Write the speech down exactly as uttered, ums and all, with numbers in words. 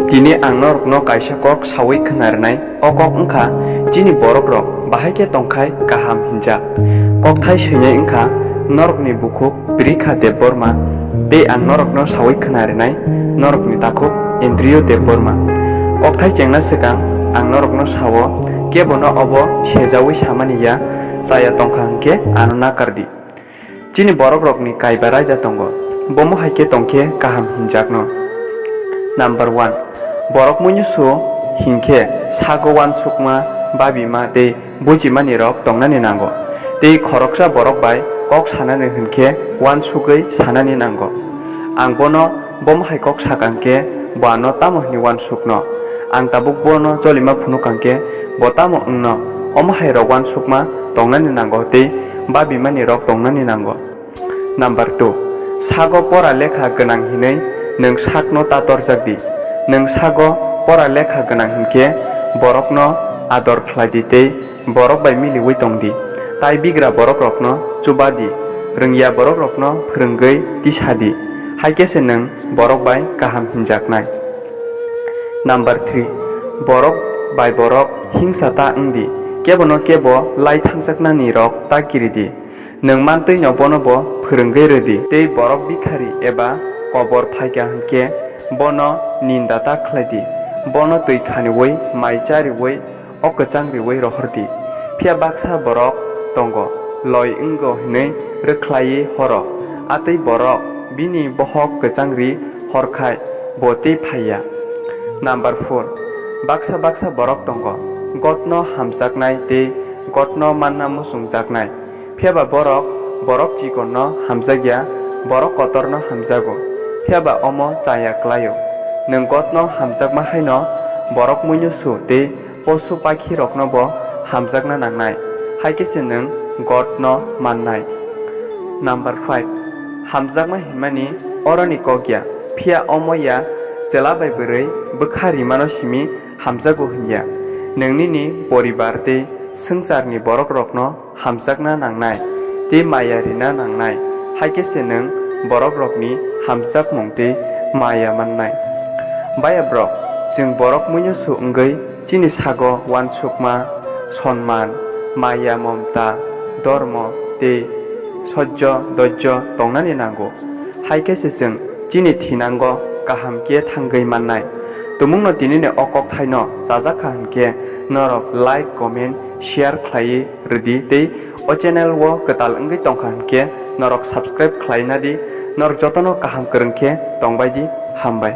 Tini ang norokno kaisa kok saui khna rwnai, o kok wngkha chini borok rok bahai khe tongkhai kaham hinjak. Kokthai swinai wngkha norokni bukhuk Prikha Debbarma tei ang norokno saui khna rwnai norokni takhuk Indriyo Debbarma. Kokthai chengna swkang ang norokno sao, kebono obo sejaui samani ya, chaya tongkha hwnkhe ano nakardi. Chini borok rokni kaiba raida tongo, bomo hai khe tongkhe kaham hinjakno. Number one, borok muinusu hinkhe sago uansukma, babima tei bujimani rok tongnani nango. Tei khoroksa borok bai kok sanani hinkhe uansugwi sanani nango. Ang bono bomo hai kok sakang khe bo ano tamo hwnwi uansukno? Ang tabuk bono cholima phunukang khe bo tamo wngno? Omo hai rok uansukma tongnani nango tei babimani rok tongnani nango. Number two, sago pora lekha gwnang hinwi nwng sakno ta torjak di. Nwng sago pora lekha gwnang hinkhe borokno ador khlai di tei borok bai miliui tong di. Tai bigra borok rokno chuba di, rwngya borok rokno phwrwngwi tisa di, hai khe se nwng borok bai kaham hinjaknai. Number three, borok bai borok hingsa ta wng di, kebono kebo lai thangjaknani rok ta kiri di. Nwng mantwino bono bo phwrwngwi rw di, tei borok bikhari eba kobor phaikha hwnkhe bono ninda ta khlai di, bono twi khaniui, mai chariui, o kwchang riui rohor di. Phiya baksa borok tongo, loi wngo hwnwi rwkhlaiwi horo, atwi borok bini bohok kwchang ri hor khai bo tei phai ya. Number four, baksa baksa borok tongo, Godno hamjaknai tei Godno manna muchungjaknai. Phiya ba borok, borok chikonno hamjak ya, borok kotorno hamjago. Phiya ba omo chaya klai-o. Nwng Godno hamjakma haino borok muinusu tei posu pakhirokno bo hamjakna nangnai, hai khe se nwng Godno mannai. Number five, hamjakma hinmani oroni kok ya, phiya omo ya chwla bai bwrwi bwkha rimano simi hamjago hwn ya. Nwng nini poribar tei swngcharni borokrokno hamjakna nangnai tei maya rina nangnai, hai khe se nwng borokrokni hamjakmung tei maya mannai. Baya borok, chwng borok muinusu wngwi chini sago uansukma, sonman, maya, momta, dormo tei sojjo, dojjo tongnani nango, hai khe se chwng chini thinango kaham khe thangwi mannai. Tumungno tinini o kokthaino chajak kha hwn khe norok like, comment, share khlaiwi rwdi tei o channel o kwtal wngwi tongkha hwnkhe norok subscribe khlaina di. Norok jotono kaham kwrwng khe tongbai di. Hambai.